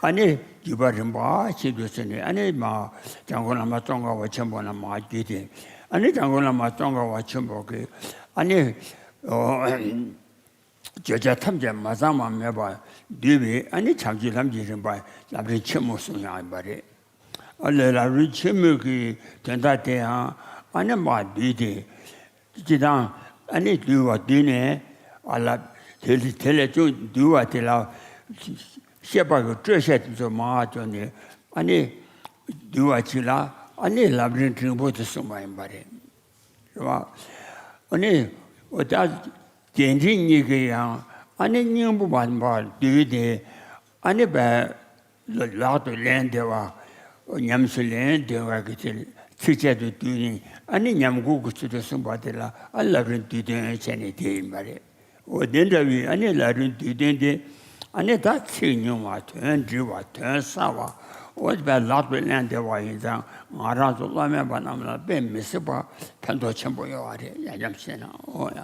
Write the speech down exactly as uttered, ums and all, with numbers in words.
ཨ་ནི་བརྒྱུད་པ་རིམ་པ་བྱེད་དུ་ཟིན་ནས། ཨ་ནི་མ་འཇམ་མགོན་བླ་མ་ཙོང་ཁ་པ་ཆེན་པོ་ན་མ་བརྒྱུད་དེ། ཨ་ནི་འཇམ་མགོན་བླ་མ་ཙོང་ཁ་པ་ཆེན་པོ་གིས་ཨ་ནི་ཨོ་བརྗོད་བྱ་ཐམས་ཅད་མ་ཚང་བ་མེད་པར་བསྡུས་པའི་ཨ་ནི་བྱང་ཆུབ་ལམ་གྱི་རིམ་པ་ལམ་རིམ་ཆེན་མོ་གསུངས་ཡང་ཡིན་པ་རེད། ཨ་ལས་ལམ་རིམ་ཆེན་མོའི་གི་དོན་དག་དེ་ཡང་ཨ་ནི་མ་བསྡུས་ཏེ། སྤྱི་དང་ཨ་ནི་བསྡུས་པ་བསྡུས་ནས། ཨ་ལ་དེ་དེ་ལས་ཅུང་བསྡུས་པ་དེ་ལ་བཤད་པ་གི་སྤྲོས་བཤད་དེ་ཚོ་མ་བཅོས་ནས། ཨ་ནི་བསྡུས་པ་ཅིག་ལ་ཨ་ནི་ལམ་རིམ་འབྲིང་པོ་དེ་གསུངས་པ་ཡིན་པ་རེད། རེད་བ། ཨ་ནི་འོ་ད་རྒྱས་འབྲིང་གཉིས་ཀྱི་ཡང་ཨ་ནི་སྙིང་པོ་མ་མ་བསྡུས་ཏེ། ཨ་ནི་བས། ལག་ཏུ་ལེན་བདེ་བ། ཉམས་སུ་ལེན་བདེ་བ་གི་ཚིག་ཚིགས་བཅད་དུ་བསྡུས་ནས། ཨ་ནི་ཉམས་རྒུད་ཀྱི་ཚུལ་དུ་གསུངས་པ་དེ་ལ་ཨ་ལམ་རིམ་བསྡུས་དོན་བྱས་ནས་དེ་ཡིན་པ་རེད། འོ་དེ་འདྲ་བའི་ཨ་ནི་ལམ་རིམ་བསྡུས་དོན་དེ། ཨ་ནི་ད་ཚིག་ཉུང་བ། དོན་འདྲིལ་བ། དོན་གསལ་བ། འོ་དེ་བས་ལག་ཏུ་ལེན་བདེ་བ་ཡིན་ཙང་། ང་རང་ཚོ་བླ་མེད་པ་རྣམས་ལ་དཔེ་མི་སྲིད་པ་ཕན་ཐོགས་ཆེན་པོ་ཡོད་པ་རེད། ཡ་འཇམ་ཤེས་ན། འོ་ཡ།